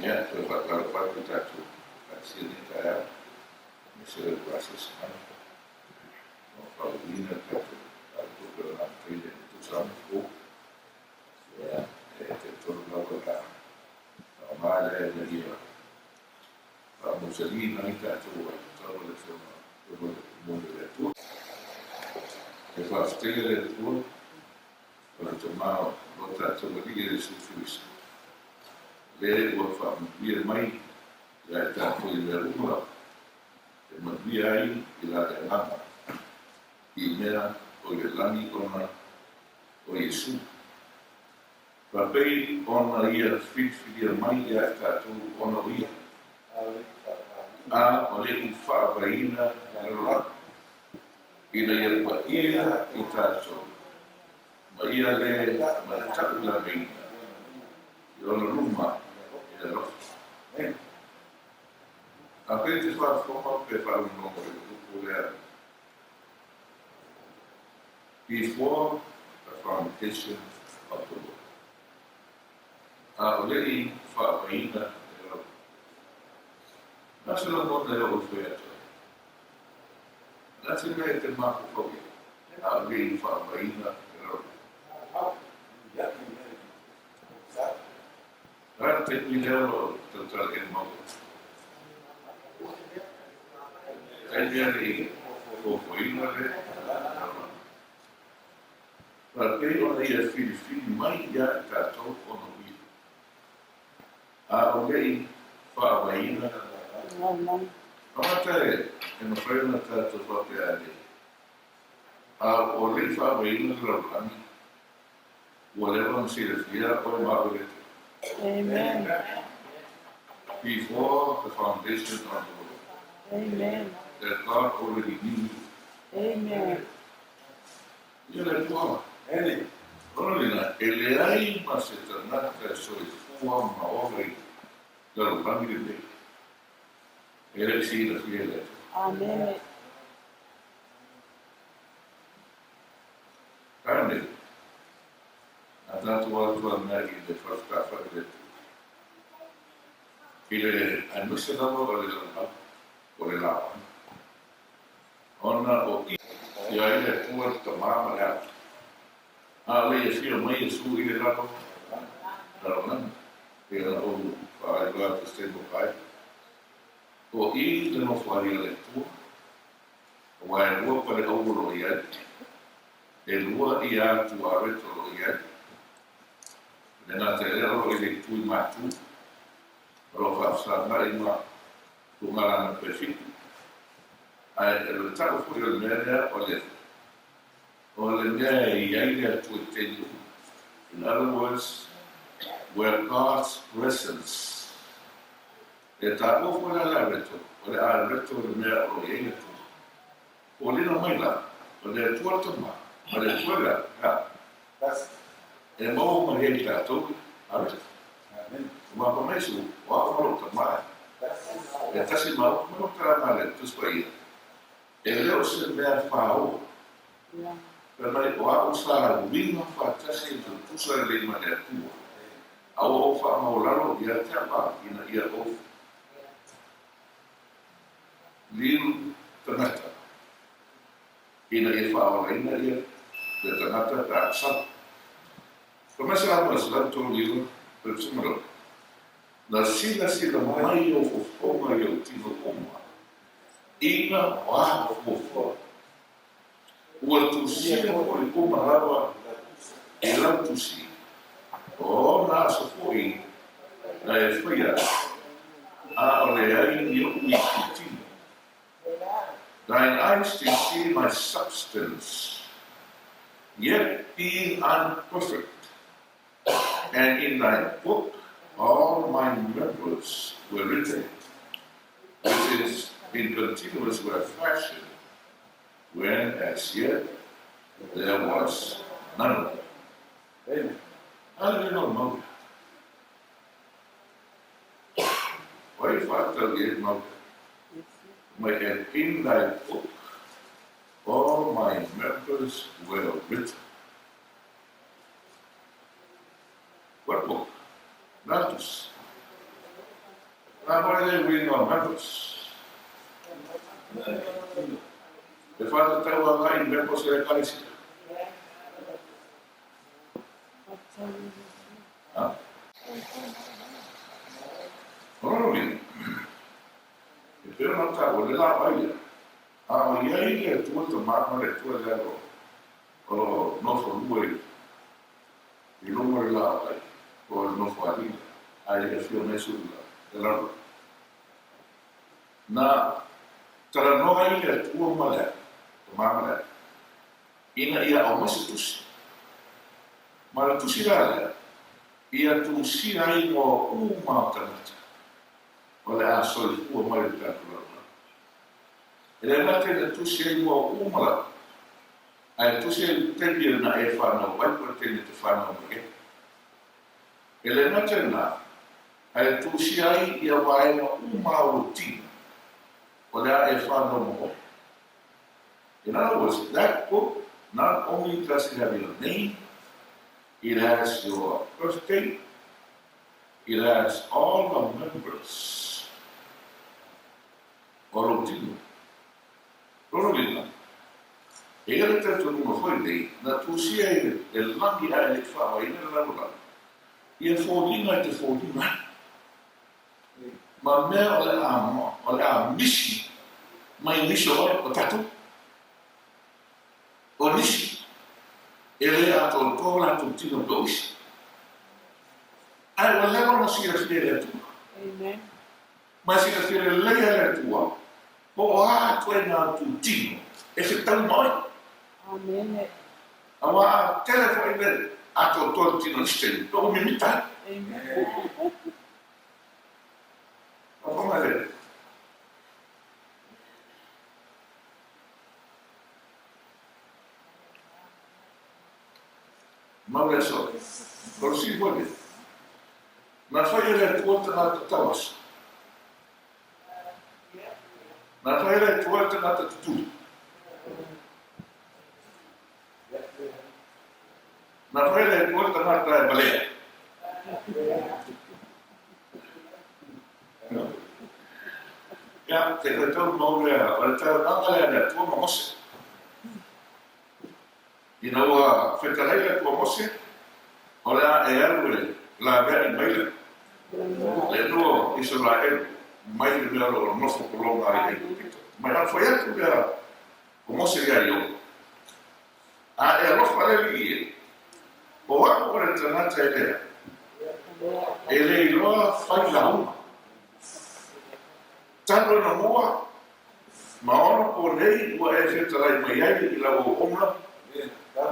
Ia, toe faatalofa atu i tatou Ekalesia i lenei taeao, aemaise o le asiasi mai o faauluina le tatou Tala o le Tupe o le amataina i le tausaga fou. Ia, e talitonu lava o le a faaaoga lea ina ia faamausaliina ai tatou aiatatau a le Afioga mo le Atua. E faafetaia le Atua o le Tama o lo tatou Alii ia Iesu Keriso, lea ua faamanuia mai ia i tatou i mea uma e manuia ai i la le agaga i mea o i le lagi ona o Iesu. Faapei ona Ia filifilia mai ia i tatou ona o Ia, a o le i faavaeina le lalolagi, ina ia paia i tatou ma Ia le mataulagaina i Ona luma i le alofa. A pei te faafofoga pe faalogologo i le upu lea, Before the foundation of the world. A o le i faavaeina le lalolagi. Na se lagona e oo ifo ia te oe. Na se mea e te mafaufau i ai, a o le i faavaeina le lalolagi. O le a le taimi lea o lo o tautala i ai le Maota? Taimi a le i fuafuaina le lalolagi. Faapei ona ia filifili mai ia i tatou ona o Ia, a o le i faavaeina le lalolagi. Tagata e, e mafai ona tatou faapea nei, a o le i faavaeina le lalolagi, Ua leva ona silafia oe ma au e le Atua. Amen. Before the foundation of the world. Amen. That God already knew you. Amen. Ia le Atua. Ona lena, e leai ma se tagata e soifua ma ola i lalolagi lenei, e le i silafia e le Atua. Amen. Rānei, a tātou Atua mea i le whakatawhai o le Atua. I le aemaise lava o le laulau, o le laoana. Ona o i. Ia ai le Atua le Tama ma le Ata. A o le i afio mai Iesu i le lalo, lalolagi, pei ona ou whaailoa atu se taimi o pae. O i le nofo ai a le Atua, aua e lua pale aua o lo o i ai, e lua ia atu areto o lo o i ai. E le gata i lea o lo o i le itu i Matu, o lo o faafesagai ma Tugalana pe Fitu. Ae o le tau foi o le mea lea o le o le mea e i ai le Atua i taimi uma. In other words, where God's presence E taua foi la le areto, o le areto o le mea o lo o i ai le Atua. Foliga mai la, o le Atua le Tama, ma le Atua le Ata, e maua mai ai tatou le areto. O mapa mai su, o au ma lou Tama e tasi ma au ma lou Tama le Tusi Paia, e le o se mea faaoo. Fai mai, o au sa uiga faatasi i le tutusa lelei ma le Atua. A ua ou faamaulalo ia te au ina ia ou liu tagata, ina ia faaolaina ia le tagata pe a sau. Fai mai Salamo 139, 32, Na silasila mai ou fofoga i ou tino uma, ina o a fuafua. Ua tusia foi uma lava i lau tusi, o ona aso foi na e faia ai, a o leai ni oʻu itutino. Thine eyes did see my substance, yet being unperfect, and in thy book all my members were written, which is in continuance were fashioned, when as yet there was none of them. A le no mau. O ai whātau i e mau. Mai and in thy book all my members were written. What book? Natus. Now what are they reading on members? E whātatau a ngai members e le karesia. Ha? O lona uiga, e pei ona taua le laʻau ia, a o iai le Atua Tama ma le Atua le Alo o lo o nofo lua i luga o le laʻau ai, po o le nofo alii la, a e afio mai sulu la, le lalo. Na talanoa ai le Atua ma le Tama ma le Alo, ina ia aumai se tusi. Ma le tusi la lea, ia tusia ai igoa uma o tagata o le a soifua mai i le tatou lalolagi. E le gata ina tusi ai igoa uma lava, ae tusi ai le taimi na e whanau ai po o le taimi e te whanau mai ai. E le gata i lena, ae tusia ai ia vaega uma o lou tino o le a e whanau ma oe. In other words, that book not only does it have your name, it has your birth date, it has all the members o lou tino. Lona uiga, e i ai le talitonuga foi nei, na tusia i le lagi ae le i faavaeina le lalolagi, ia foliga i te foliga ai, ma mea o le a, o le a misi mai nisi o oe, o tatou. O nisi, e le atoatoa latou tino pe o isi. Ae ua leva ona silafia e le Atua. Amen. Ma e silafia lelei e le Atua, po o a ituaiga tutino e fetau ma oe. Amen. Aua a tele foi le atoatoa le tino i se taimi, pe ua mimita ai. Amen. Faafofoga lea. Mau le aso. O le sili foi lea. Na fai e le Atua tagata tauaso. Na fai e le Atua tagata tutuli. Na fai e le Atua tagata e malea. Ia, te koe tau mau lea, o le talanoaga lea a le Atua ma Mose. Ina ua fetalai le Atua Mose, o le a e alu e laveai maila le Atua o Isaraelu mai le mea o lo o nofo pologa ai i Aikupito. Mai ana fai atu lea o Mose iā Ieova, A e alofa le Alii e, o a'u o le tagata e lea, e le iloa fai lauga. Talu ona mua, ma ona po nei ua e fetalai mai ai i lau auauna,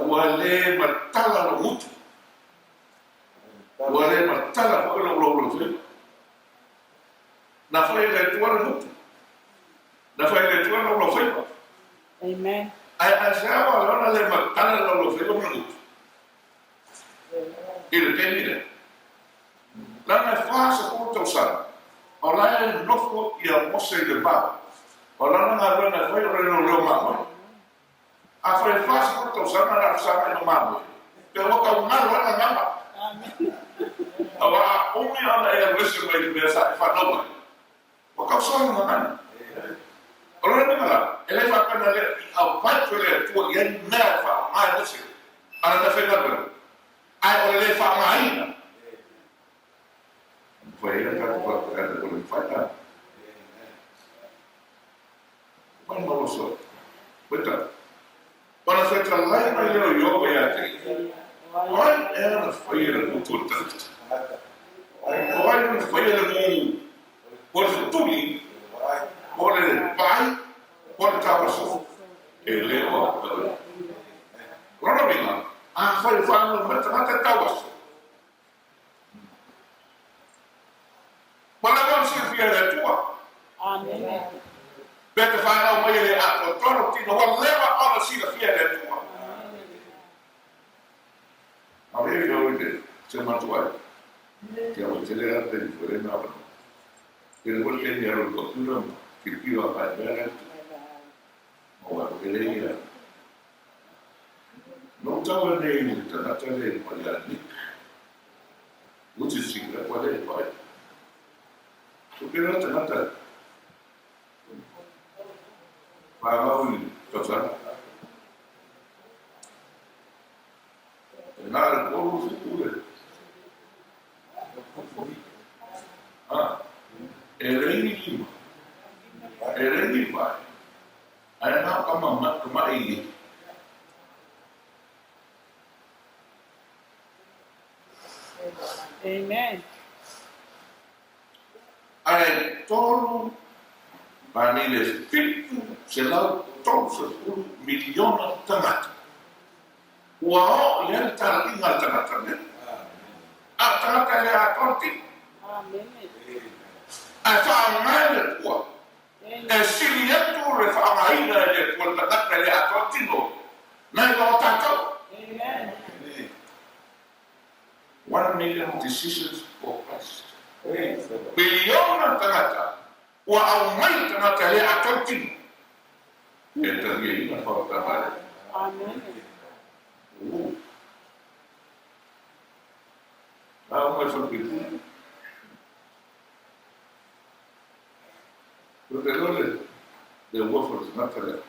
ua le matala lou gutu, ua le matala foi lou laulaufaiva. Na fai e le Atua le gutu, na fai e le Atua le laulaufaiva. Amen. Ae aisea ua ala ona le matala le laulaufaiva ma le gutu i le taimi lea? Leaga e 40 tausaga o la e nofo ia Mose i le vao, o lana galuega e fai o le leoleo mamoe. Afai e 40 tausaga na fesagai ma mamoe, pe ua tau galo ai gagana. Aua a umi ona e alu ese mai le mea sa e fanau ai, ua tau sola gagana. O lona uiga la, e le faapena le i avatu e le Atua i ai mea e faaaoga e Mose a le meafaigaluega, ae o le le faaaogaina. Mafai ai ona tatou faapea ua le mafai ona. Mai mau aso. Wait up. Ona fetalai mai lea o Ioba ia te ia, O ai ea na faia le gutu o le tagata? O ai na faia le mu po o le fetuli, po o le vaai, po o le tauaso? E le o au e oe. O lona uiga, afai e whanau mai le tagata e tauaso, Ua lava ona silafia e le Atua. Amene. Pe te whanau mai e le atoatoa lou tino, ua leva ona silafia e le Atua. A le i au i le te matua ai. Te awa tele a te i whare nā wano. Te le wale ni aro i kōpura ma kirikiro a kai mea le Ma wā ke le ia. No tawa nei le tangata le ma ia Nick. Uti sika kua le whai. So ke rā tangata whāngau i tausaga. E nā le kōru whitu le. Ha? E rei lima. E rei whai. Ai nā kama ma i. Amen. Ae 3 manile 730 miliona tagata ua oo i ai le talaiga a le tagata lea. A o tagata e le atoa le tino. Amen. Ae faaaoga e le Atua e sili atu le faaaogaina e le Atua le tagata e le atoa le tino nai lo o tatou. Amen. 1 million decisions for Christ. Miliona tagata ua aumai tagata e le atoa le tino e taliaina faautaga le. Amen. A mai whakapipuna. Ko te lole, le ua whakatanata lea.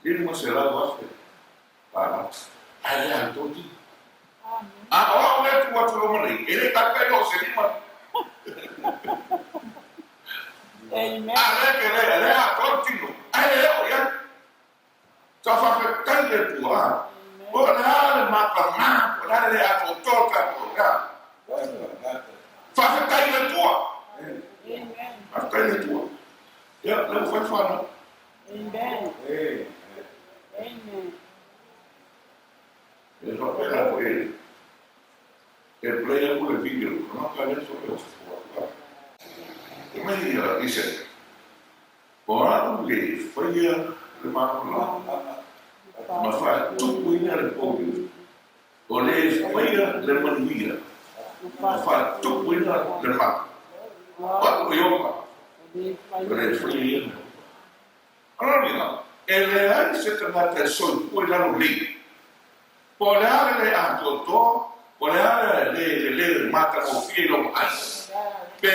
500,000 tāra. Ai le a tō tino. Amen. A o au le tu atu roma nei, e le takai o se lima. Amen. A le ke le, le a tō tino. Ai le o ia. Sa whakatai le tua. O le a le mapa ngā, o le a le a tō tō ta tō ia. Whakatai le tua. Amen. Whakatai le tua. Ia, le whai whana. Amen. Amen. E whapera ko e. E play aku le video. Ka ka le so e whakua. E mai ia i se. O atu le whaia le mākola. Ma whae tupu ina le pōhi. O le whaia le manuia. Ma whae tupu ina le mā. O atu i opa. O le whaia ia me. Ararina, e le ai se tagata e soifua i lalo nei. Po o le a le le atoatoa, po o le a le le le matagofie i lou ai. Pe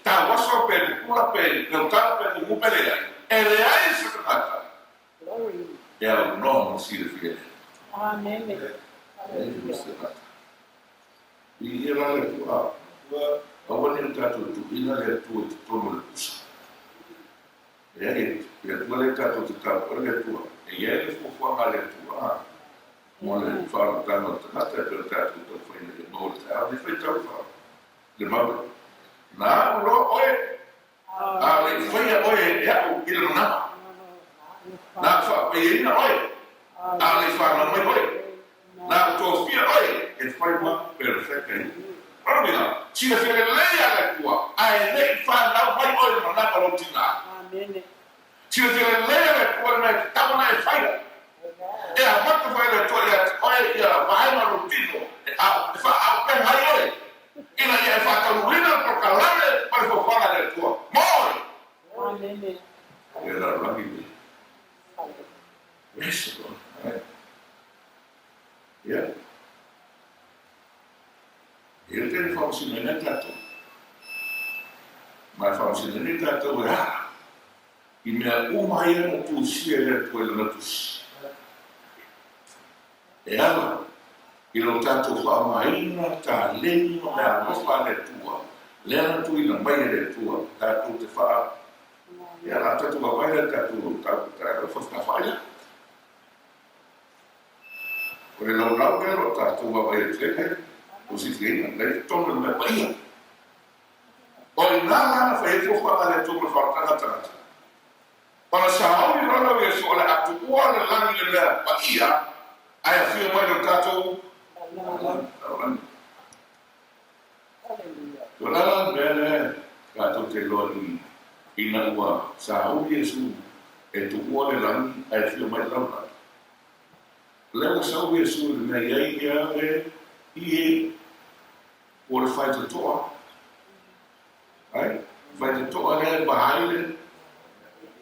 tauaso, pe pupula, pe leutala, pe mumu, pe leai. E leai se tagata Glory. e aunoa ma silafia e. Amen. E se tagata. I ia la le Atua, aua ne i o tatou tuuina le Atua i totonu o le pusa. E ai, le Atua lea tatou te tapuai le Atua. E i ai le fuafuaga a le Atua mo le faaolataga o le tagata e pei ona tatou taumafai ina ia maua le taeao nei faitau faa le mau. Na au loa oe, a le i faia oe e au i le manava. Na au faapaiaina oe, a le i whanau mai oe. Na au tofia oe e whai ma perfeka i. Lona uiga, silafia lelei a le Atua, ae le i whanau mai oe i le manava o lou tinā. Amen. Silafia lelei a le Atua le mea e tatau ona e faia. E amata foi le Atua ia te oe ia vaega o lou tino e e faaaupeha ai oe, ina ia e faataunuuina le polokalame ma le fuafuaga a le Atua mo oe. Amen. E lalolagi nei. Yes, Lord. Ia. E le tele faamasinoina ai tatou. Ma e faamasinoina ai tatou e a? I mea uma ia na tusia e le Atua i lana tusi. E ala i lo tatou faaaogaina taleni ma mea alofa a le Atua, lea na tuuina mai e le Atua, tatou te faa ia la tatou vaavaai la tatou tau tatou whawhai. O le laulau lea o lo o tatou vaavaai atu ai, o silafia la e i totonu o le mea paia. O i ina la na fai ai fuafuaga a le Atua mo le faaolataga a tagata. Ona sauni loa lea o Iesu o le a tuua le lagi i le mea paia ae afio mai lo tatou lalolagi. O le a la le mea lea tatou te iloa i ina ua sauni Iesu e tuua le lagi ae afio mai le lalolagi? O lea ua sau Iesu i le mea i ai ia le ie po o le faitotoa. Ai, faitotoa lea e vaai le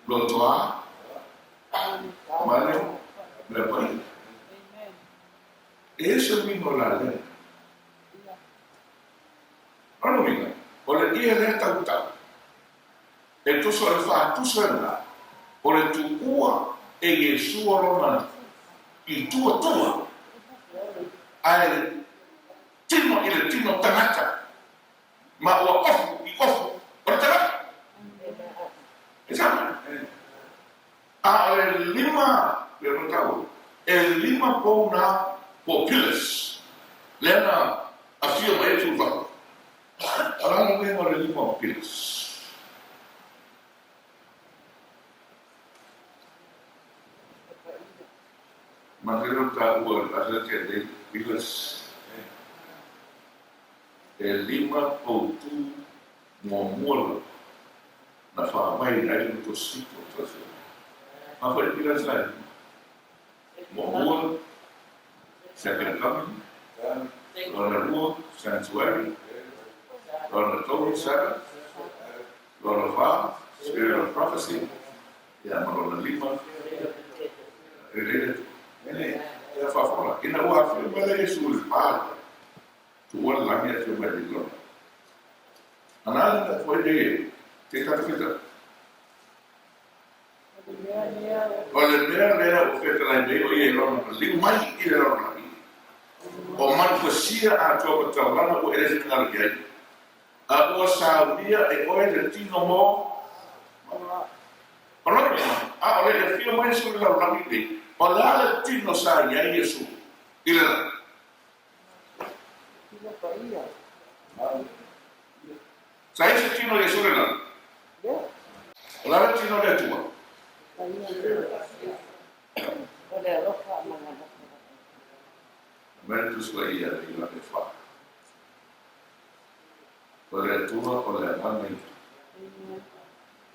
lotoa ma le mea paia. E ese uiga o la lea. O lona uiga, o le ie lea tautau, e tusa o le faatusa lena, o le tuua e Iesu o lona i tua tua, ae tino i le tino tagata, ma ua ofu i ofu o le tagata. E sama. A o le lima, le ona taua, e lima pou na po pillars, lea na afio mai ai Tuivai. O le a le uiga o le lima o pillars? Ma te leo taua le aso te nei pillars. E lima pou tū muamua lava na faavae ai le tosito o Toeaina. Ma foi pillars la e lima. Muamua, second coming. Lona lua, sanctuary. Lona tolu, Sabbath. Lona fa, spirit of prophecy. Ia ma lona lima, e le ene ia faafofoga. Ina ua afio mai le Iesu i le pa, tuua le lagi afio mai le lona. Ana le foi le te tata fita. O le mea lea ua fetalai nei o ia i lona maliu mai i le lalolagi, o manufasia atoa ma taulaga ua e le finagalo i ai, a ua saunia e oe le tino mo O lona uiga, a o le i afio mai Iesu i le lalolagi nei, o le a le tino sa i ai Iesu i le lagi? Tino paia. Sa i ai se tino o Iesu i le lagi? O le a le tino o le Atua? O le alofa ma le alofa. Aumai le Tusi Paia i Ioane 4. O le Atua o le Agaga ia.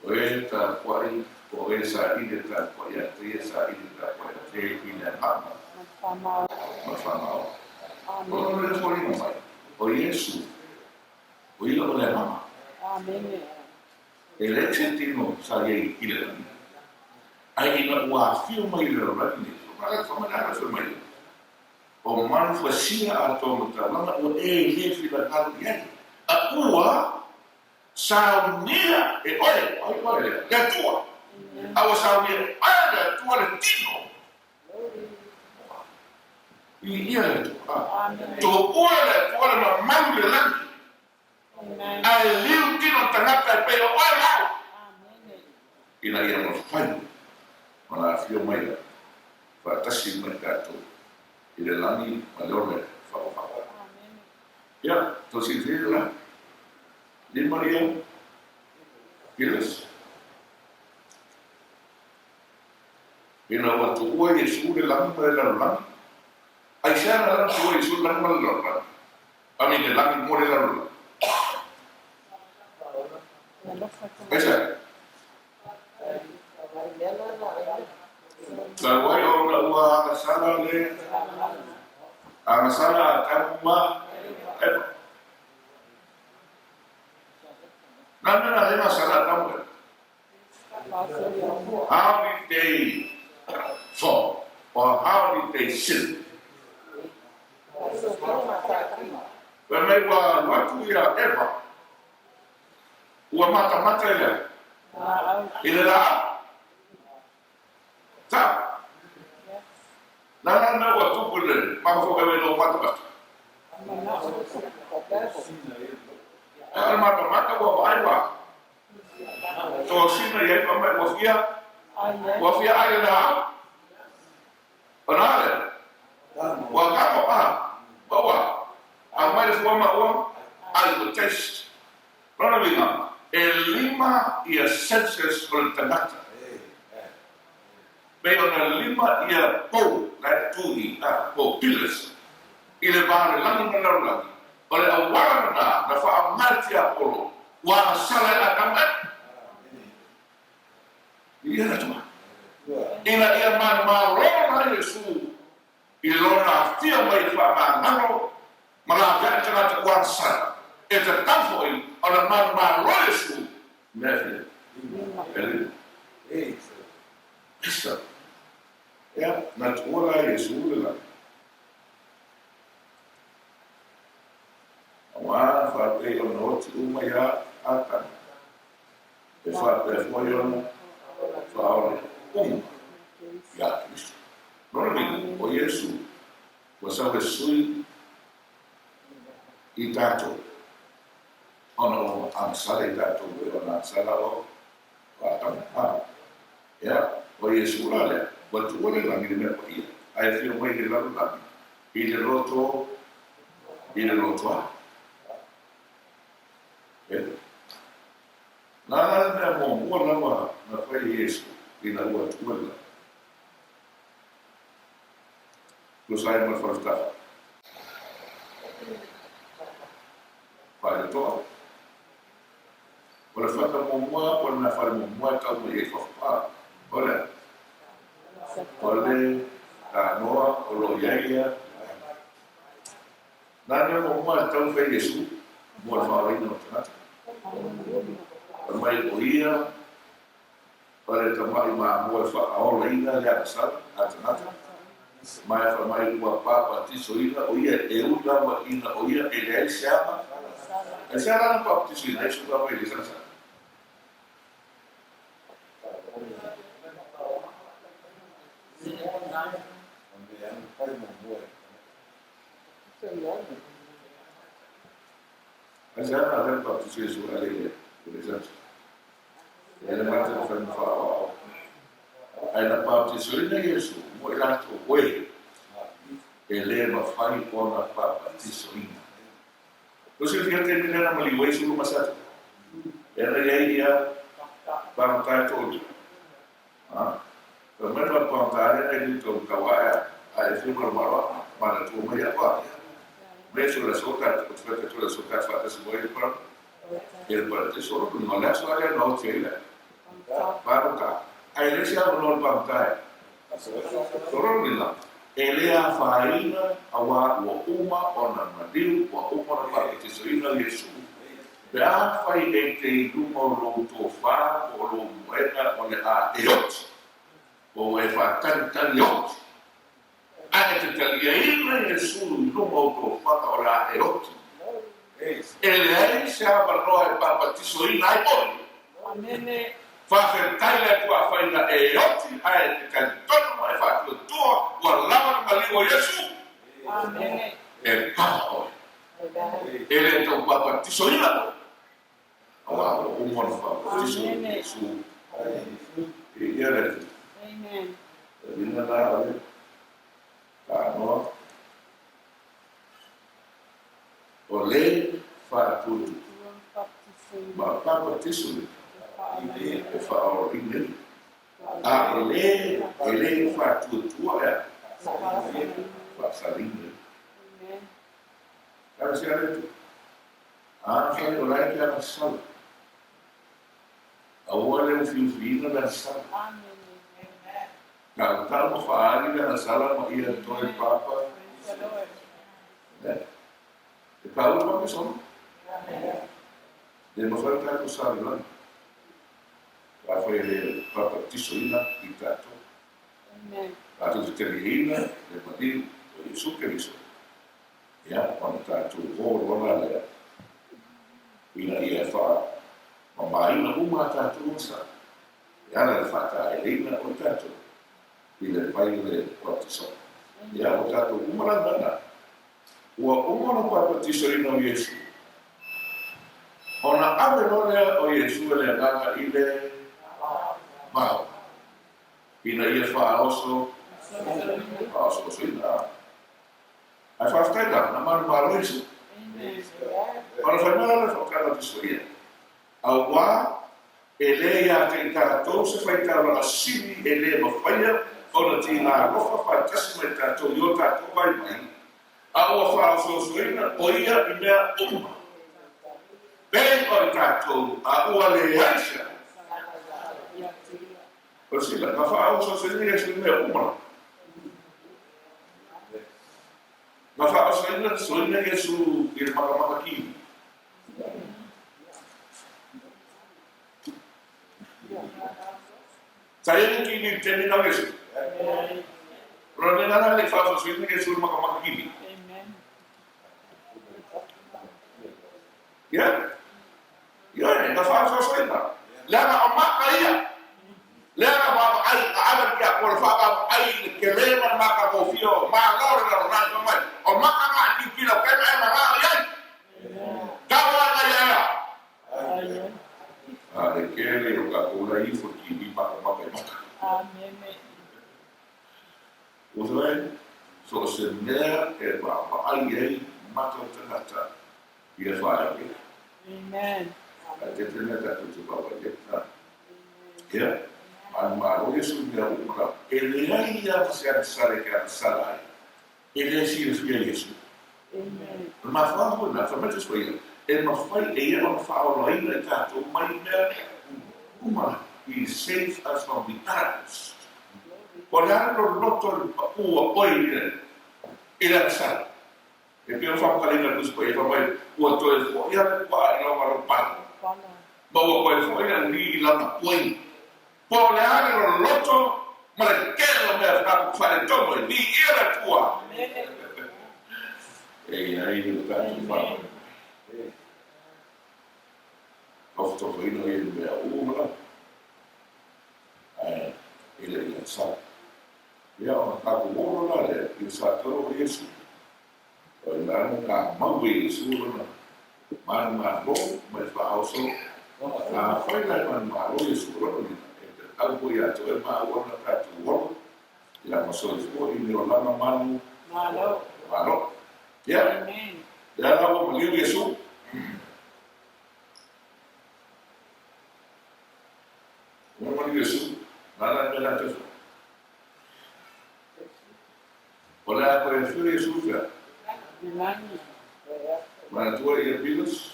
O e tapuai, po o e saili e tapuai ia te ia, saili e tapuai ia te i le Agaga ma le faamaoni. O le foliga mai, o Iesu, o ia o le Agaga. E leai se tino sa i ai i le lagi, ae ina ua afio mai i le lalolagi nei, fai mai ia, o manufasia atoa ma taulaga ua e le finagalo i ai, a ua saunia e oe, o ai oe lea? Le Atua. A ua saunia e oe le Atua le tino. I ia le Atua. Tuua le Atua le mamalu i le lagi. Ae liu tino tagata e pei o oe lau. Ina ia mafai ona afio mai ai faatasi ma i tatou i le lagi ma le one whakawhaka. Ia, tau silafia la. Lima ia, pillars. Ina ua tuua Iesu le lagi ma le lalolagi. Aisea na lana tuua Iesu le lagi ma le lalolagi? I mean, le lagi mo le lalolagi. Aisea? Talu ai ona ua agasala le agasala a Atamu ma Eva. Nā mea nā le agasala a Atamu ma Eva? How did they fall or how did they sin? Fai mai ua alu atu ia Eva, ua matamata i le a? I le laau. Sa. Nā nā mea ua tupu i le mafaufau Eva ina ua matamata. A o le matamata ua vaai ua tosina i ai fai mai ua fia ua fia ai le laau. Ona a lea? Ua senses o le tagata. Pei ona lima ia pou la e tui a po pillars i le va o le lagi ma le lalolagi, o le auala lena na faaaoga e le tiapolo ua agasala ai Atamu e i le Atua ina ia manumalo la Iesu i lona afio mai e faamagalo ma laveai tagata ua agasala, e tatau foi ona manumalo Iesu i mea e fia. E lima. Esa. Ia, na tuua la Iesu le lagi. Auā faapei ona oti uma iā Atama, e faapea foi ona faaola uma iā Keriso. Lona uiga, o Iesu ua sau e sui i tatou, ona ua agasala i tatou e ona agasala o Atama. A, ia, o Iesu la lea, ua tuua le lagi i le mea paia, ae afio mai i le lalolagi i le loto i le lotoa. E. Na le mea muamua lava na fai e Iesu ina ua tuua le lagi. Tusa ai ma le faletafa. Faale-toa. O le fata muamua po o le mea fale muamua e tau mai ai fafo, a, o le a? O le tanoa o lo o i ai ia. Na le mea muamua e tau fai Iesu mo le faaolaina o tagata. Fai mai o ia o le tamai mamoe e faaolaina le agasala a tagata, ma e fai mai ua papatisoina o ia e ui lava ina o ia e leai se aga. E se ala na papatisoina ai Iesu lava i le sagasala? Ai se ala na papatiso Iesu ale i le sagasala? E le mata le fai faaoao. Ae na papatisoina Iesu mo i latou oe e le mafai ona papatisoina. Ua silafia taimi lea na maliu ai Sulu ma Sata. Lea na i ai ia pagota e toalua. Ha? Fai mai ma le pagota lea na i luga tau tau ae a e fia ma le maloa ma na tua mai a Mai so la soka o te whai katoa la soka whaatasi mo i le para. E le parataiso o lona uiga, o le aso lava lea na oti ai le pagota. Ae leai se avanoa o le pagota e O lona uiga, e le afaina auā ua uma ona maliu, ua uma ona papatisoina Iesu. Pe afai e te i luma o lou tofā po o lou moega o le a e oti, po ua e faatalitali e oti, Ae te taliaina Iesu i luma o tofaga o le a e oti. E leai se avanoa e papatisoina ai oe. Faafetai le Atua afai na e oti ae te talitonu ma e faatuatua ua lava le maliu o Iesu. E papa oe. E le tau papatisoina oe. Auā ua uma ona faapatiso Iesu i ia le Atua. Le uiga la o le tanoa o le faatuatua ma papatiso e faaolaina ai, a o le e le faatuatua e a faasaliina ai. Talosia le Atua. Afai o la e te agasala, aua le ufiufiina le agasala. Tautau ma faaali le agasala ma ia toe papa. E taua ma ke solo. Le mafai o tatou salelagi. Afai e le papatisoina i tatou. Tatou te taliaina le maliu o Iesu Keriso. Ia, ona tatou o loa la lea, ina ia faamamaina uma a tatou agasala, e ala i le faataeleina o tatou i le vai o le papatiso. Ia, ua tatou uma la le mea lena. Ua uma ona papatisoina o Iesu, ona ave loa lea o Iesu e le Agaga i le vao, ina ia faaoso, faaosoosoina. Ae faafetai lava, na manumalo Iesu. Ona fai mai la le whakana tiso ia, auā E lē ia te i tātou se whaitaulaga sili e lē mafaia ona tīnā alofa faatasi mai tātou i ō tātou vaivai, a ua whāosoaosoina o ia i mea uma. Pei o i tātou a ua leai se aha. Priscilla, ka whāosoaosoina ia i mea uma. Na whāosoaina soina Iesu i le makamaka kini. Sa ia ni kini i te nina Iesu. Ora nena na le whāosoaosoina Iesu i le makamaka kini. Ia? Ioe, na whāosoaosoina. Leaga o maka ia. Leaga vaavaai a ave le Tiakono faavaavaai i le tele ma le matagofie o Malo le lalolagi fai mai, o maka na a tilotilo kai ma e manao i ai. Tau ana ia ea. A le kele o tatou la ifo i TV makamaka i maka. Ua fai mai, so o se mea e vaavaai ai maka o tagata ia whaea. Amen. Ae te te mea tatou te vaavaai ai. Ha. Ia, manumalo Iesu i mea uma la. E leai ia ma se agasala e ke agasala ai. E le silafia Iesu. Amen. O le mafuaaga foi lena, fai mai te Suaia, e mafai e ia ona faaolaina i tatou mai mea uma la. He saves us from the uttermost. O le a le loloto le paʻu a oe i le agasala? E pei ona faamatalaina e le Tusi Paia, fai mai, Ua toe foi lava le puaa i lona lopala, ma ua toe foi le alii i lana puai. Po o le a le loloto ma le tele o mea tatou faaletonu ai, viia le Atua! E i ai lo tatou faamoemoe. Tofotofoina ia i mea uma lava, ae e le i agasala. Ia, ona tatou oo loa la lea i le satolo o Iesu. O i ina na tamau e Iesu lona manumalo ma le faaoso. Afai la e manumalo Iesu o lona uiga, e tatau foi ia te oe ma au ona tatou ola i lana soifua i le olaga manu malo. Ia, lea la ua maliu Iesu. Ua maliu Iesu, nāna le mea la te wha. O le a koe afio Iesu fea? Lagi. Manatua ia pillars?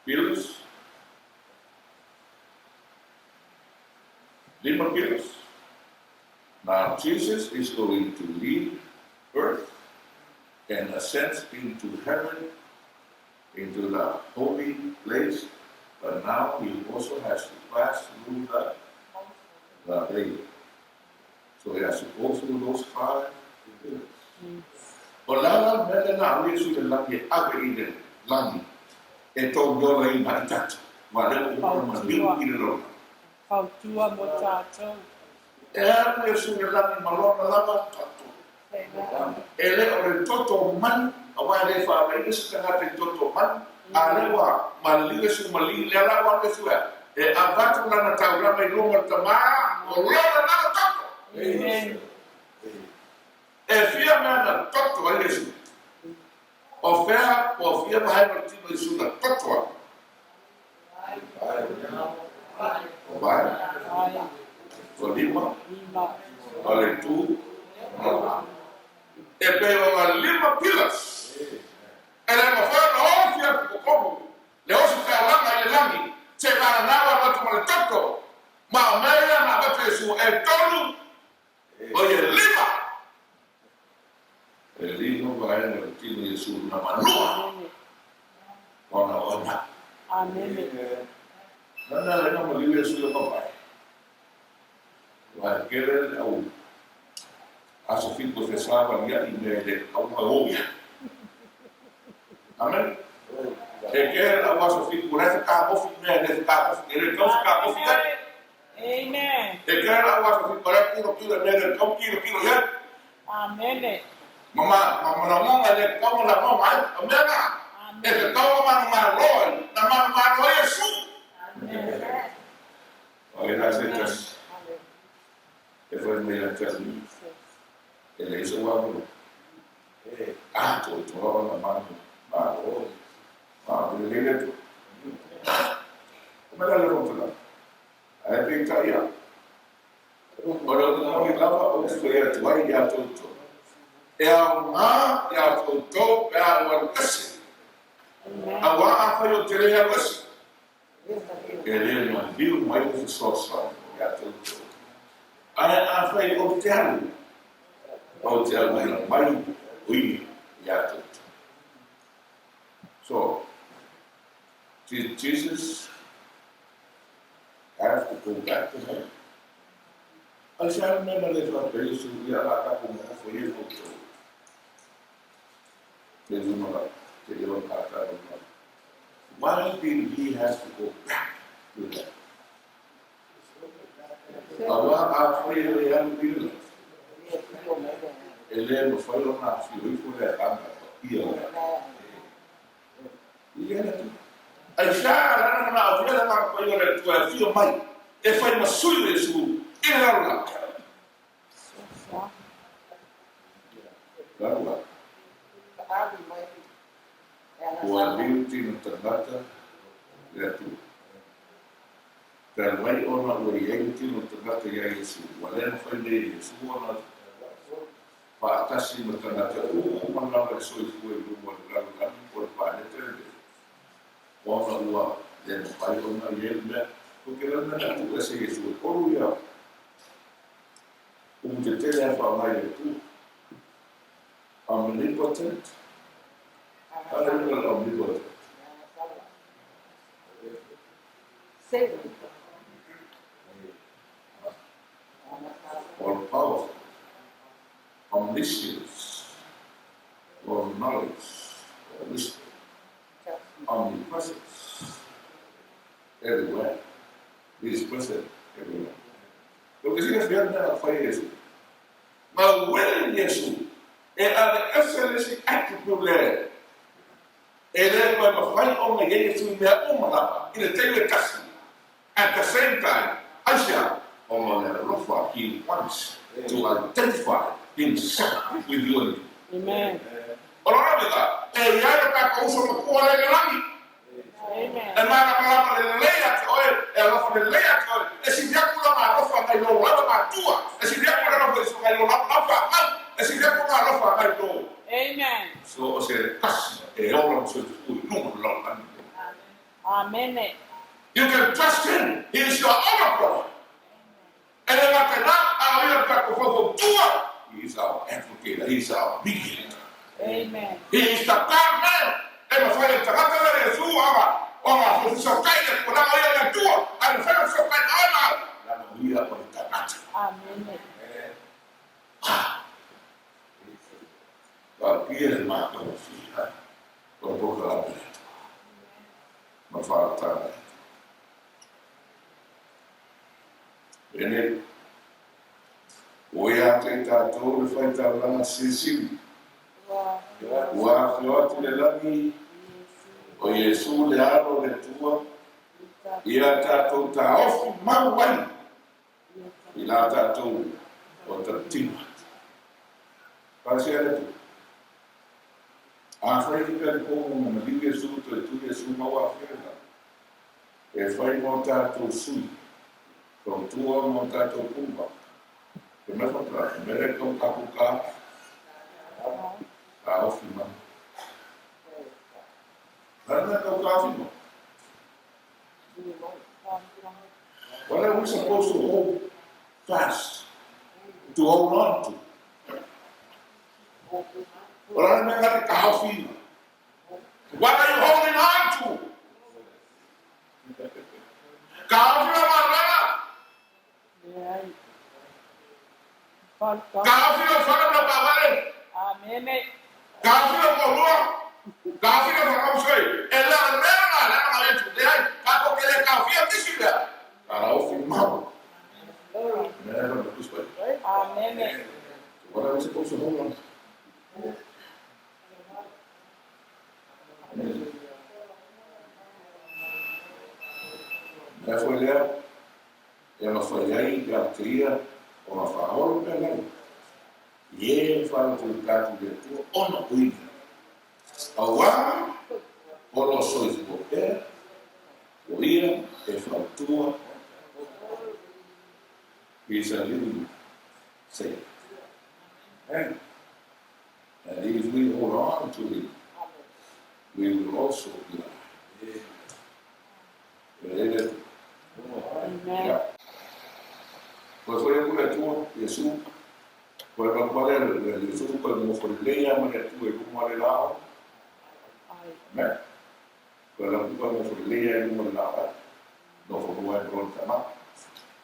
Pillars? Lima pillars? Now Jesus is going to leave earth and ascend into heaven, into the holy place, but now he also has to pass through the veil. So he has to go through those five pillars. O le a la le mea lena a Iesu i le lagi e ave i le lagi e tou olaina ai tatou, aua lea ua uma ona maliu i le lona. Fautua mo tatou. E alu Iesu i le lagi ma lona lava toto. E le o le toto manu, aua e le faavaina se tagata i toto manu, a lea ua maliu Iesu mali, lea la ua alu Iesu ea, e avatu lana taulaga i luma o le Tama, o lona lava toto. Amen. E fia mea na toto ai Iesu? O fea ua fia vaega o le tino Iesu na toto ai? O vae, o lima, o le itu, e pei o nga lima pillars. E le mafai ona ofi atu totonu le osi taulaga i le lagi, se valanau avatu ma le toto, ma o mea ia na avatu Iesu e tolu, o ia lima. E lima vaega o le tino Iesu na manua ona ona. Amene. Nana le na maliu Iesu ia papae. Wa e kele le au aso fitu e fesava ia i mea le au ma o ia. Amen. E kele le au aso fitu le whakaofi mea le whakaofi e le tau whakaofi ia. Amen. E kele le au aso fitu le kuro kilo mea le tau kilo kilo ia. Amene. Ma ma ma manaoga e le tatau ona lagoga ai, o mea na, e tatau ona manumalo ai, na manumalo ai Iesu. O ai la se tasi e fai mai ia te au, e leai sou avanoa. A, toetoa ona manumalo, ma o le lelei le Atua. Mai le alofa. Ae peitai ia, o le moni lava ou te fai atu ai ia te outou, e aoga ia te outou pe a ou alu ese. Auā afai ou te le alu ese, e le maliu mai le fesoasoani ia te outou. Ae afai ou te alu, ou te auina mai o ia ia te outou. So, did Jesus have to go back to heaven? Aisea le mea na le faapea Iesu ia la tatou nonofo ia outou? Te lima la, te lewa tātā lima. Why did he have to go back to heaven? Auā afai e le alu i le e le mafai ona afio ifo le Agaga Paia o le Atua. I le Atua. Aisea lana manaʻomia le Agaga Paia o le Atua e afio mai e fai ma sui o Iesu i le lalolagi? Lalolagi. Ua liu tino tagata le Atua. Talu ai ona ua i ai le tino tagata iā Iesu, ua le mafai nei e Iesu ona faatasi ma tagata uma lava e soifua i luma o le lalolagi po o le paleta lenei, ona ua le mafai ona i ai le mea. Ko ke lana mea na tuu ese Iesu e kolu ia upu tetele a faaaoga i le Atua. Omnipotent, Hallelujah, omnipotent. All powerful, omniscience, all knowledge, all wisdom, omnipresence, everywhere. He is present everywhere. O te silafia le mea na fai e Iesu. Ma uele Iesu e aveese le isi attribute lea e le toe mafai ona i ai Iesu i mea uma lava i le taimi e tasi, at the same time, aisea? Ona o le alofa, he wants to identify himself with you and me. Amen. O lona uiga, e i ai lo tatou uso matua lea i le lagi. Amen. E malamalama lelei ia te oe, e alofa lelei ia te oe, e sili atu lona alofa nai lou lava matua, e sili atu lona alofa nai lou lava fanau, e sili atu lona alofa nai lou. Amen. So o se tasi e ola ma soifua i luga o le lalolagi lenei. Amene. You can trust him, he is your older brother. E le gata i lā, a o ia le tatou faufautua. He is our advocate, he is our mediator. Amen. He is the God man. E mafai e le tagata lea le Iesu ona ona fesootai i le tulaga o ia le Atua, ae mafai ona fesootai ma oe ma au, leaga o ia o le tagata. Amene. Ah! Paapia le matagofie o le polokalame a le Atua ma faalatana le Atua. Penei, ua ia te i tatou le faitaulaga silisili, ua afio atu i le lagi o Iesu le Alo o le Atua, ia tatou taofi mau ai i la tatou o tautino atu. Pasia le Atua. Afai ki te tonu na maliu Iesu toe tu Iesu ma ua afio i lagi, E whai mō tātou sui, tautua mō tātou pūmau. Te mea whakarae, he mea reka o tākou kā, kā ofi mai. Nā mea kau kāwhi mai. What are we supposed to hold fast, to hold on to? O la mea ngā te kāwhi mai. What are you holding on to? Ka awhina mā ranga. Ka awhina whana na pāwale. Amene. Ka awhina kōrua. Ka awhina whakausoi. E la mea ngā lana ngā etu. Le ai, ka ko ke le ka awhia tisi lea. Ka ra ofi mau. Mea e whana kuspai. Amene. What are we supposed to hold on to? Mea foi lea e mafai ai ia te ia ona whāoro pea nei i e whānau i tātou le Atua ona o ia. Auā, o lo soifua pea O ia e fautua. He is a living saint. And if we hold on to him, we will also be alive. Amen. Amen. Koe foi aku le Atua, Iesu, koe papale le Iesu, koe nofo lelei lava ma le Atua i luma o le laau. Amen. Koe lau koe nofo lelei lava i luma o le laau ai. Nofo lua ai ma lona tama.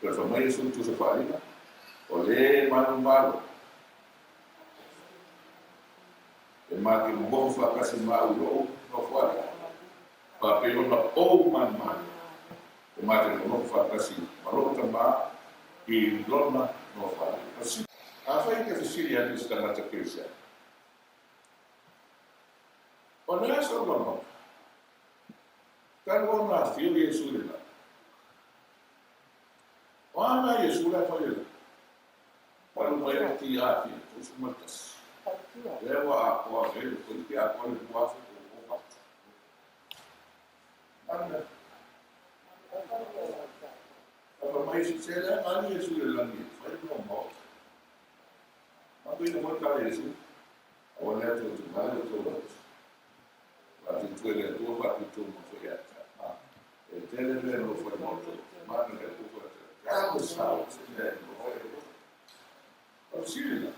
Koe fai mai Iesu tusa faalina, o le manumalo e ma te nonofo faatasi ma au i lou nofoaga, faapei ona ou manumalo e ma te nonofo faatasi ma lou tama i lona nofoaga. Afai e te fesili atu i se tagata Kerisiano, O le a sou lagona? Talu ona afio Iesu i le lagi. O a mea Iesu la e fai ai? Talu mai le ti afio, 11. Lea ua atoa nei le toeitiiti atoa le 2008. A mea? A fai mai Iesu, se leaga ali Iesu i le lagi e fai le maota. Matou ina foi tala Iesu, aua lea tou te vale o tou loto. Faatutu e le Atua, faatutu ma foi ia te au. E tele mea nofo ai maota, mana le Atua foi te au. Sa se mea e nofo ai loto. O le fesili la,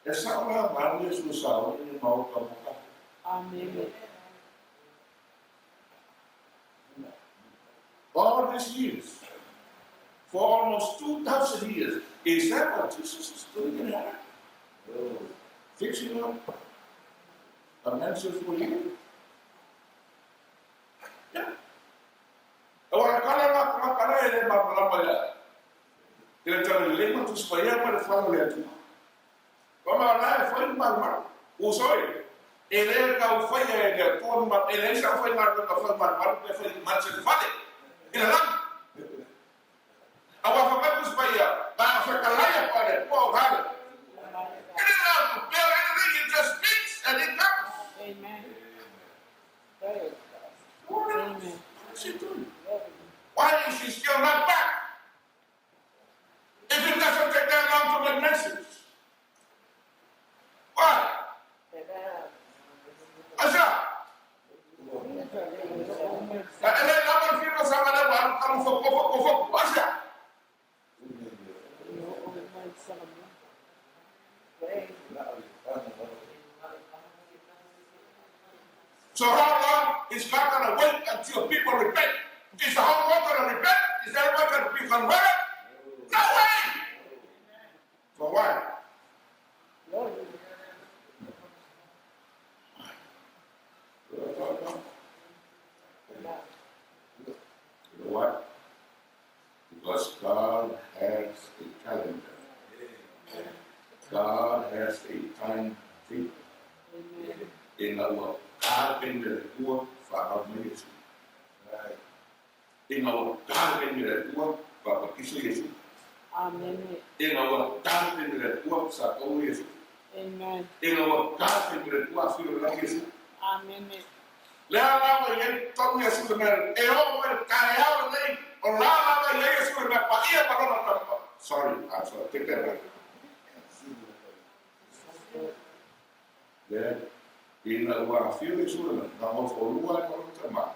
e sao la malu Iesu e sauni ni maota mo tatou? Amene. All these years, for almost 2,000 years, is that what Jesus is doing in heaven? Fixing up a mansion for you? Yeah. Aua e kala la tagata e le malamalama ia i le tala lelei ma Tusi Paia ma le fala o le Atua. Kama la e fai malumalu. Uso e, e le tau faia e le Atua ma e leai sa fai galuega fai malumalu pe fai manse le fale i le lagi. Aua fa mai Tusi Paia, na fetalai atu a le Atua o hale. It is not to build anything, it just speaks and it comes. Amen. Amen. What's he doing? Why is he still not back? If it doesn't take that long to make message. Why? Asa, e le lava le filo sa ngale wa alu fo fo fo fo. Asa. So how long is God gonna wait until people repent? Is the whole world gonna repent? Is everyone gonna be converted? No way! So why? You know what? Because God has a calendar. God has a timetable. Amen. Ina ua tapena e le Atua fanau mai Iesu. Ina ua tapena e le Atua papatiso Iesu. Amene. Ina ua tapena e le Atua sa Iesu. Amen. Ina ua tapena e le Atua afio le lagi Iesu. Amene. Lea lava i ai tonu Iesu le mea e oo mai le taeao lenei o la lava i ai Iesu le mea paia ma lona tama. Sorry, I'm sorry. Take that back. Lea, ina ua afio Iesu le mea, na nofolua ai ma lona tama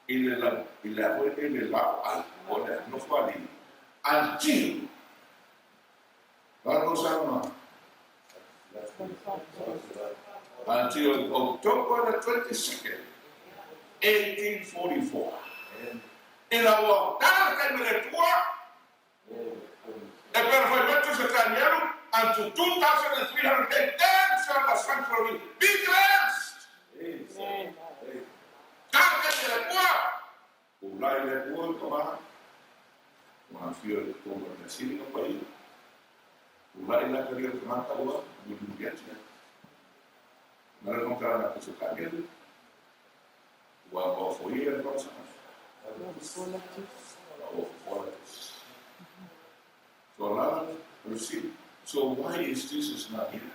i le lagi, i le a foi nei le laoai o le nofoalii until God knows how long. Until October the 22nd, 1844. Ina ua tala taimi le Atua e pera fai mai se tanielu unto 2,300 then shall the sanctuary be cleansed. Amen. Tala taimi le Atua. Ulai le Atua ka ma. Ua afio le tonga le sili ka pai. Ulai la ka ria tagata ua mulimuli atu. Na le kongkara na kusa tanielu. Ua maofoia le tausaga. Ua So la, receive. So why is Jesus not here?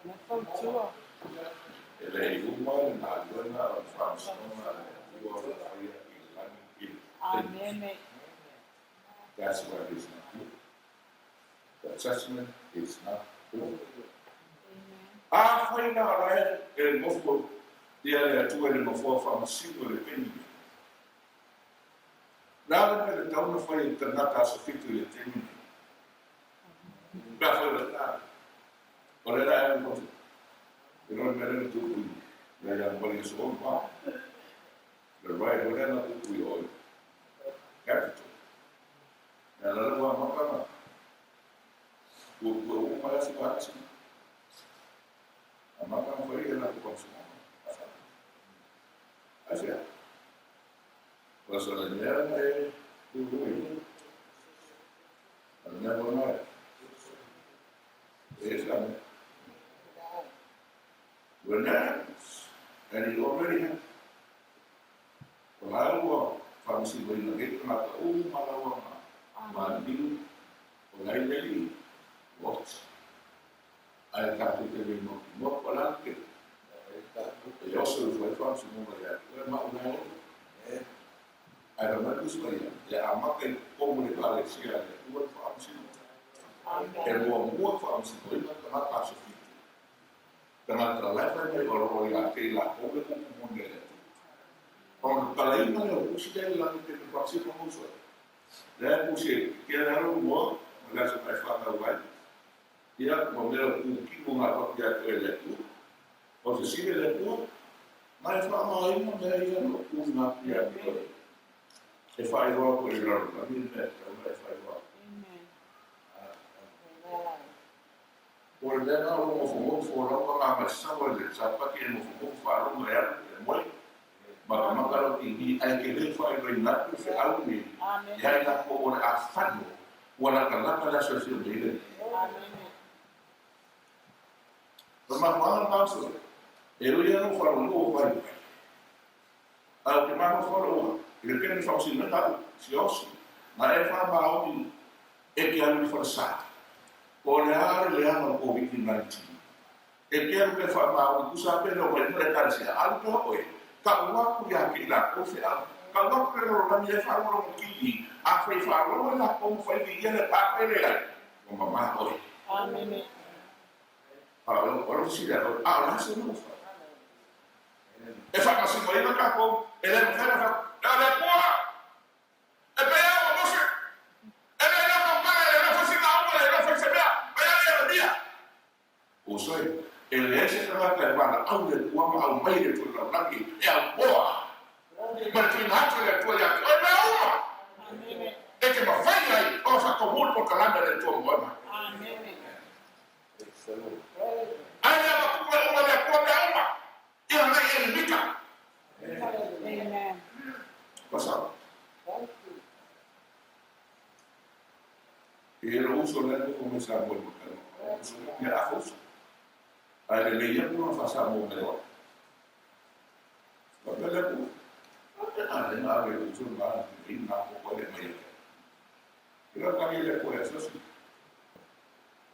Na fautua. E le uma le galuega o le faamasinoga a le Atua o le a faia i lagi i le taimi. Amene. That's why it is not here. The judgment is not over. Amen. Afai la o la e nofo ia le Atua i le nofoa faamasino i le taimi lenei, o le a le mea e tatau ona fai e le tagata aso 7 i le taimi lenei? Pe afai o lena, o lena e alu i fafo. E le o le mea lea na tupu i ia Ianuari aso 6 ma le riot o lea na tupu i o i Capitol. Ia la le ua amata na ua ua uma mai aso vaasi. Amata na fai e latou faamasinoga. Aisea? O se le mea na e tupu i le mea mo mai. E sa me. When that happens, and it already happened, o la ua faamasinoina nei tagata uma lava ma maliliu o la i le alii, what? Ae tatou te le mautinoa po o le a le tele. E oso ifo ai le faamasinoga ia te oe ma au la e oe. Ae fai mai le Tusi Paia, e amata i totonu o le Ekalesia a le Atua le faamasinoga. E muamua faamasinoina tagata aso 7. Tagata la e fai mai o lo o ia te i latou le upu moni a le Atua. Ona tatalaina lea o tusi lea i le lagi te faamasino ma uso ai. Lea e tusi e ke le alo moa, ma le aso na e whānau ai. Ia, ma mea o kūkino ngā whaki a koe le Atua. O se sile le Atua, na e whaamaina mea ia no kū ngā pia te koe. E whairoa koe i raro, le mea te tauna e whairoa. Amen. O le mea lena o lo nofonofo lava ngā mai sawa i le sapati e nofonofo faalogo e alu e moe matamata lau TV ae ke le faailoaina atu feau nei Amene. ia i latou o le afano ua latalata le aso e afio mai ai le Amene. O le mafuaaga lena uso e ui lava ua faalogologo ua fai ae ou te mafaufau lou i le taimi faamasinoina au siaosi na e faamaoni e te alu i le falesa po o le a le leaga o le Covid-19 e te alu pe faamaoni tusa pe le o mai le ekalesia alu pea oe tau atu ia te i latou feau tau atu le lalolagi e faalogologo TV afai faalogo i latou ma fai viia le afai leai ua mamā oe. Amene. A o le fesili a oe, a o le a se mea ua fai? E faamasinoina tatou, e le mafai ona fai atu, e o le Atua, e pei lava o Mose, e le iloa tautala, e le iloa foi sina auga, e le iloa foi se mea, mai lava Ieremia. Uso e, e leai se tagata e valaau le Atua ma aumai le Atua i le lalolagi e aupoa ma le tuuina atu e le Atua ia te oe mea uma Amene. e te mafai ai ona faataumua le polokalame a le Atua mo oe mai. Amene. Ae le avatua e uma e le Atua mea uma ia nai e limita. Amen. What's up? E le uso le nofo mai Samoa i Mataiva. Ia afa uso. Ae lelei atu ona faa-Samoa mai loa. Faapea le Atua. A le na ave le uso na i nā koko le mai ake. I la tali le Atua e asiasi.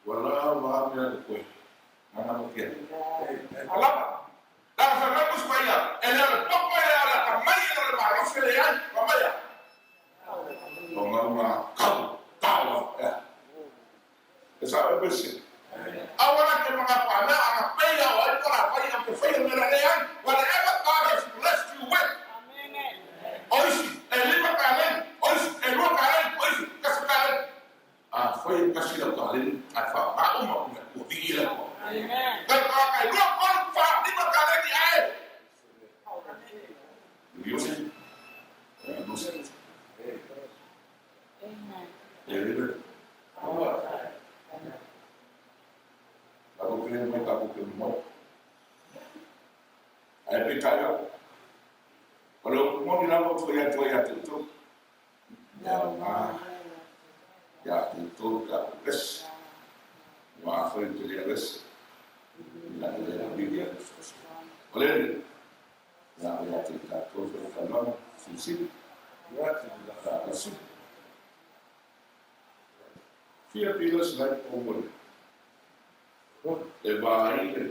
Ua la wa mea le koe. Nana mo kia. Alama. La fa mai musu mai ia. E le le popo e ala ka mai e le malosi le ai. Ka mai ia. O ngau ngā kau. Tau. E. E sa e pese. Aua ke mga pana anga peia o ai pora fai a te whai mera le ai. Whatever God has blessed you with. Amene. O isi, e lima ka lei. O isi, e lua ka lei. O isi, kasi ka lei. A whai kasi lau ka lei. A wha ma uma kuna ua vigi le kua. Amen. Kai ka kai lua kolu wha lima ka lei ni ae. Yose. Yose. Amen. E le. Lako kere mai kako ke mo. Ai pe tai au. O le upu moni lava o ia tua ia te tu. Ia ma ia te tu ka pes. Ma foi te le ves. La le la Biblia. O le ia ia te ta to fe ka lama si si. Ia te la la si. Fia pila sa lai o mo. E va ai le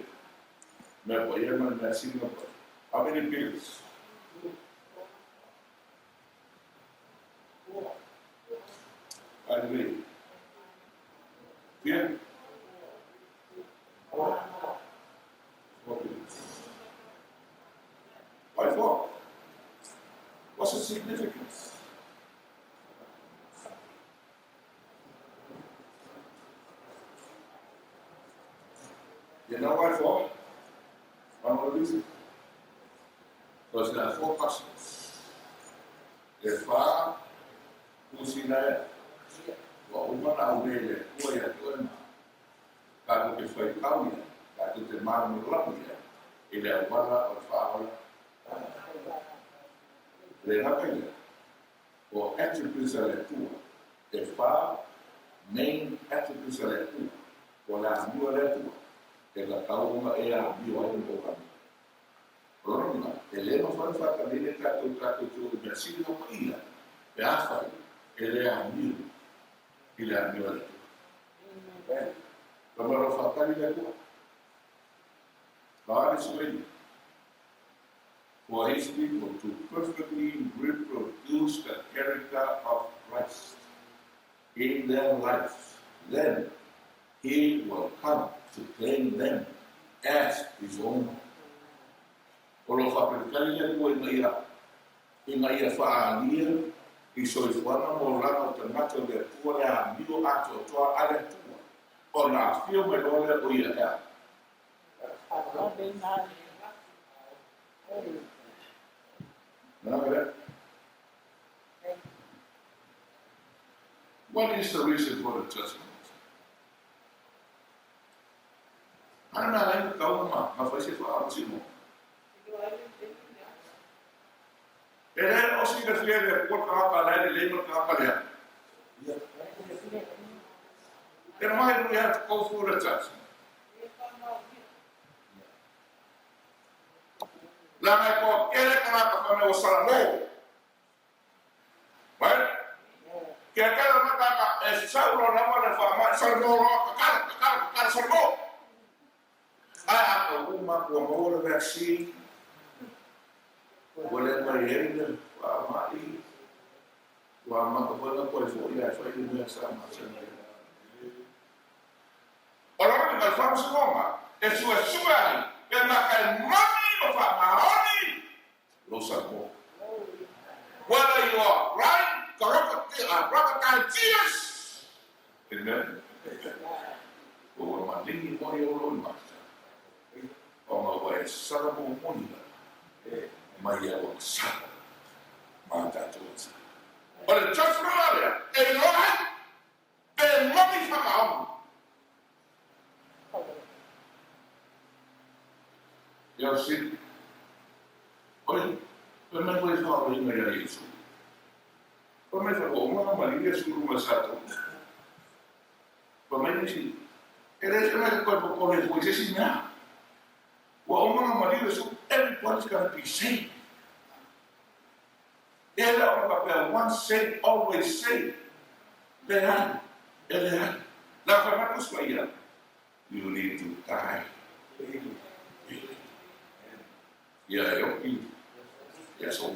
mea pa ia ma mea singa pa. How many pills? Hallelujah. Fia? Four. Four pillars. Why four? What's the significance? You know why four? One more reason. Because there are four persons. E whā kūsina ea. Ua uma ona aumea i le Atua ia te oe ma tātou te whaitau ia, tātou te mālamalama ia i le auala o le whāola. Le rapa ia, o attributes a le Atua, e whā main attributes a le Atua, o le amio a le Atua, e tatau ona e amio ai le mō. O lona uiga, e le mafai ona faatali le tatou tatou te o i mea sili ona paia pe afai e le amio i le amio a le Atua. Kama o lo faatali le Atua. God is waiting for his people to perfectly reproduce the character of Christ in their lives. Then he will come to claim them as his own. O lo o faapelekali le Atua ina ia, ina ia faaalia i soifuaga ma olaga o tagata o le Atua le amio atoatoa a le Atua, ona afio mai loa lea o ia e a. What is the reason for the judgment? A na ai kau ma ma fai se fa simo. E le o si ka fia le ko ka ka le le ma ka ka le. Then why do we have to go through the judgment? Leaga e toatele tagata fai mai ua salamo. Right? Kia kala na kaka e sau loa lava le faamai salamo loa kakala kakala kakala salamo. Ae a ka uma ua maua le vaccine ua le mai ai le faamai ua amata foi ona toe foi ae fai le mea sa masani ai. O lona uiga, o le faamasinoga e suesue ai pe maka e moni ma faamaoni lou salamo. Whether you are right, crocodile tears. Amen. Ua ua maligi moi o lou imata, ona ua e salamo moni la mai ia ua sala ma tatou ata. O le judgment la lea e iloa ai pe moni faamaoni. Ia si, oi, fai mai koe whaoringa ia Iesu. Fai mai whakaonga ma Iesu runga sa tō. Fai mai nisi, e le se mai koe popole fo i se si mea. Ua onga ma Iesu, everybody's gonna be saved. E le ona faapea once saved, always saved. Leai, e leai. La whai mai kusua ia, you need to die. Ia e oki ia so.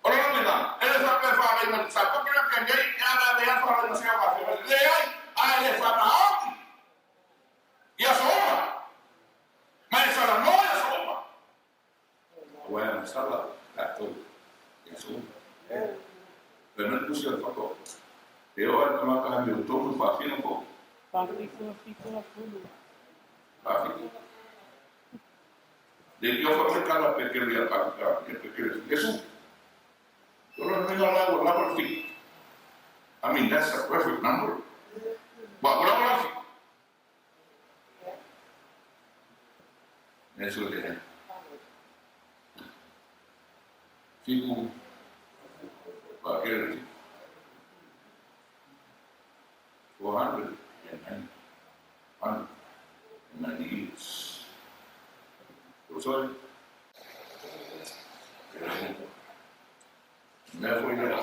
O lona uiga, e le faapea whaalei ma te tāpoki na pea nei, e ana le a whaalei ma se au whawhia. Leai, a e le whanaoki ia sooma. Ma e salanoa ia sooma. Aua e ana sala tatou ia sooma. Fai mai le pusi o le whakaoki. E oo ai ka makahami o tonu whawhina po. Whawhitu, whitu, pulu. Whawhitu. Le ki ofa mai kala pekele ia ka ia pekele Yesu. Tolo ni la la la la fi. I mean that's a perfect number. Ba ora ora fi. Yesu le. Fiku ba kele. 490 years. Sorry. Mea foi lea,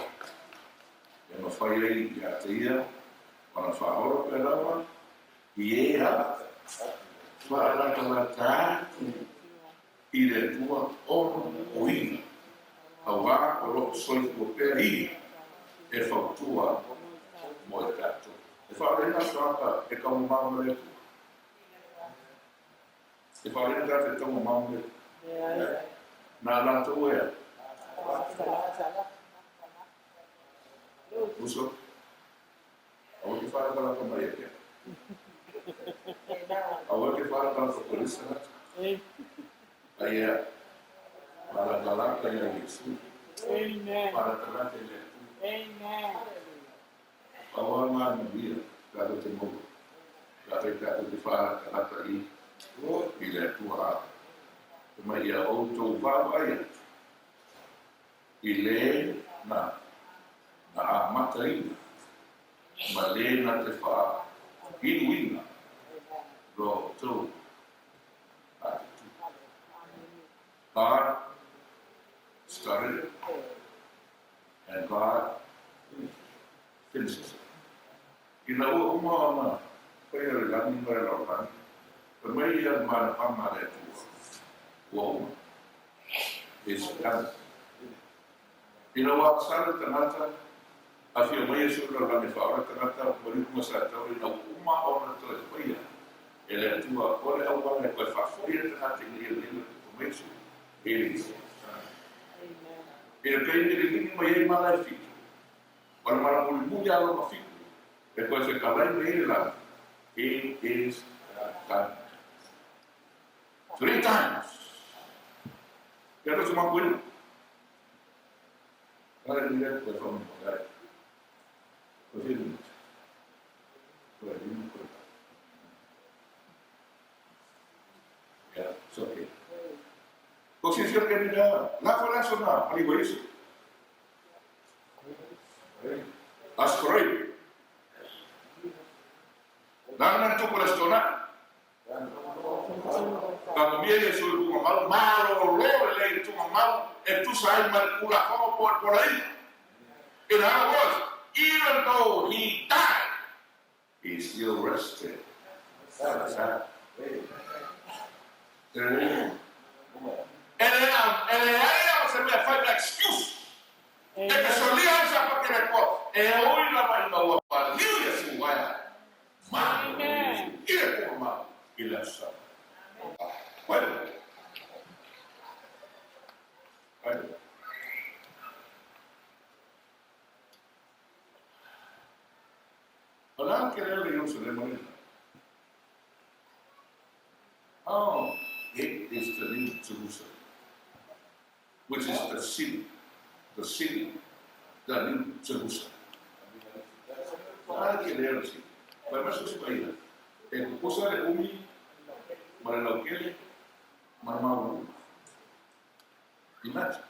e mafai ai ia te ia ona faaholo pea lava i e a faalatalata atu i le Atua ona oiga, auā o loo soifua pea ia e fautua faaoleina tagata e taugama ma le Atua? E faaoleina tagata e taugama ma le Atua? Na latou e a? Uso, aua ke faalakalaka mai e pea. Aua ke faalakalaka polisi tagata. Ai ea, faalakalaka ia Iesu. Faalakalaka i le Atua. Pau lava lena manuia tatou te maua, pe afai tatou te faalatalata i i le Atua a fai mai ia outou vaavaai atu i le na na amataina ma le na te faailuina lo outou atitu. God started it and God finishes it. Ina ua uma ona faia le lagi ma le lalolagi, fai mai ia le manapama a le Atua, ua uma. It's done. Ina ua agasala le tagata, afio mai Iesu i le lalolagi e faaola le tagata, ua liu ma sa taula ina ua uma ona toe faia e le Atua o le auala e toe faafoi ai le tagata ina ia lelei le tupu mai Iesu e le isi. I le taimi e liligi mai ai mala e fitu, o le mala mulimuli a lona fitu e toe fetalai mai ai le lagi, it is done. Three times. Ia tosi makuina. Kare ni le koe whamu kai. Ko te ringa. Ko e ringa koe. Yeah, it's okay. Ko silafia ke ni la, la ko la sona, ali ko Yesu. Aso Nana na tupu la sona. Ka mia Iesu i luga mau, malolo lelei i le tugamau e tusa ai ma le Tulafono po o le Poloaiga. In other words, even though he died, he still rested. E leai lava se mea e fai ma excuse e te solia ai sa pakele koa e oi lava ina ua maliu Iesu ae a malolo Iesu i le tugamau i le Aso Sa. Wait a minute. Wait a minute. O le a ke leo le Ierusalema lena? Oh, it is the New Jerusalem, which is the city, the city, the New Jerusalem. O le a ke leo le city? Fai mai so se paia, e kokosa le umi ma le laukele ma le maualuluga. Imagine.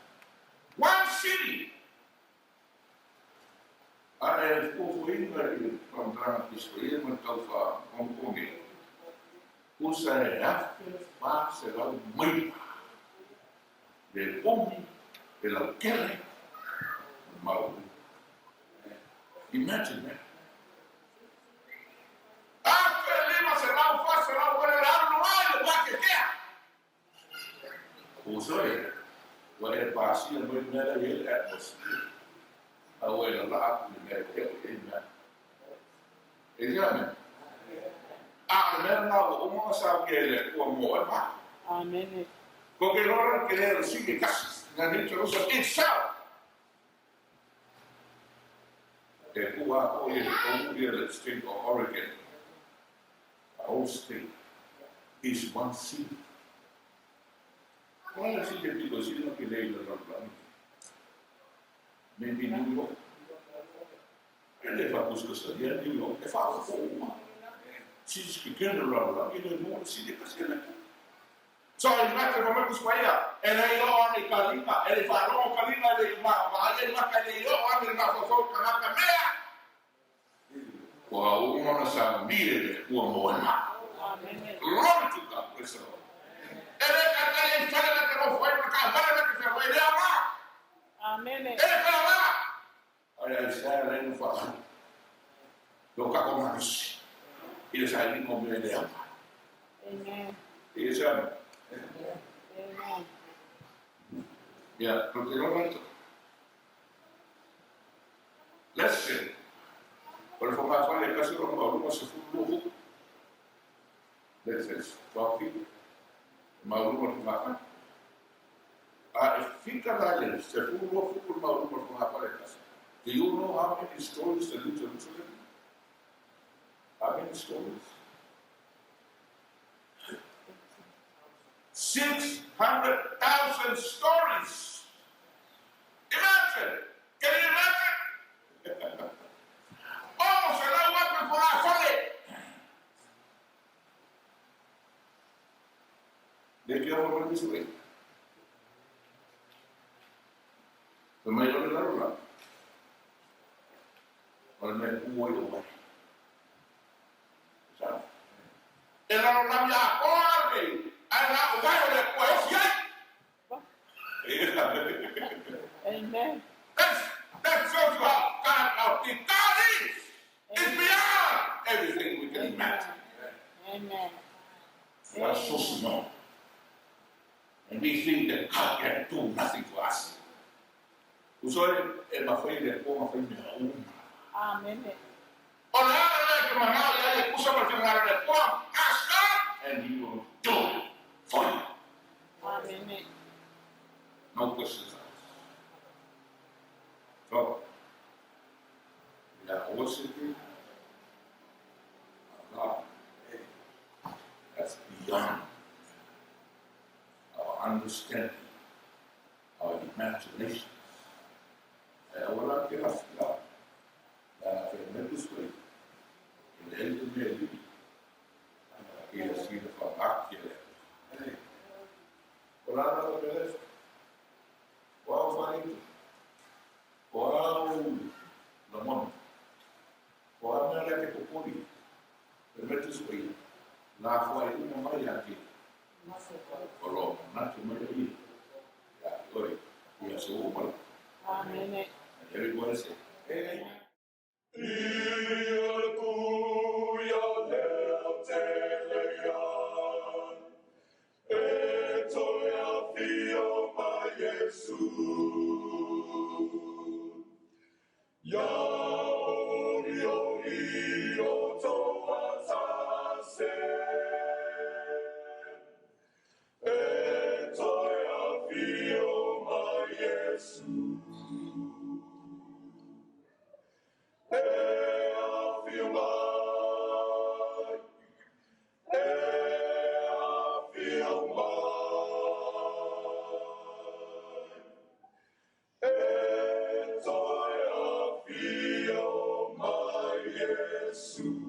One city! A e fuafuaina i le faamatalaga Kiswahili ma le tau faagonigoni, tusa e 1400 maila le umi, le lautele ma le maualuga. Imagine that. 1500 maila le alu ai le Paketea. Uso e, ua e pasia mai le mea la e i ai le atmosphere, a ua e lalaa atu i le mea e ea i ai mea. E tia mea? A o le mea lena ua uma ona saunia e le Atua mo oe ma. Amene. Ko ke lola ke lea le sigi kasi na New Jerusalem itself. E kū a hoʻi e le tolu ia le state of Oregon. The whole state is one city. O ai city e pito sili ona kelē i le lalolagi? Maybe New York. E le faakusikusalia New York, e faaopoopo uma. Cities kekele o le lalolagi e le igoa o le city e tasi e le Atua. So i gata fa mai kuspaia, e le i oo ane i ka lima, e le i faalogo ka lima, e le i vaai ai maka, e le i oo ane le mafaufau i kanaka mea. Ua uma ona saunia e le Atua mo e mau. Glory to God, praise the Lord. E le taitai ai fale na te nofo ai ma taavale na te fealuai, e le aoga. E le pēlā. Ai Isaiah lea na faaalu lo kako malosi i le sailiga o mea e le aoga. E se ana. Ia, no te rona atu. Let's say, O le fogafale e tasi lona maualuga 12 futu. Let's say 12 feet. Maualuga o le fogafale. A e fika la i le 12 futu le maualuga o le fogafale e tasi. Do you know how many stories the New Jerusalem? How many stories? 600,000 stories. Imagine! Can you imagine? 600,000 fogafale. Le ke o mo le sui. Te mai o le lalo la. O le mea ua i o mai. Sa. E lalo la mi a koa le. Ai la o vai o le kua e ofi ai. Amen. That shows you how God, how big God is. It's beyond everything we can imagine. Amen. We are so small. And we think that God can do nothing for us. Uso e mafai le ko mafai me uma. Amen. O le ala le ke manao ia e kusa ma te ngara le koa, ask God and he will do it for you. Amen. No questions asked. So, we are worshiping a God that's beyond our understanding, our imagination. E awala ke la la la fe me kusui. Le le me li. Ia si le fa ke le. O la la le o au whaitu. O au la mona. O au mea le ke popori. E me tusui. La whai uma mai a ke. O lo manatu mai i. Ia, oi. Ia se o. Amen. And everybody say, amen. Yesu.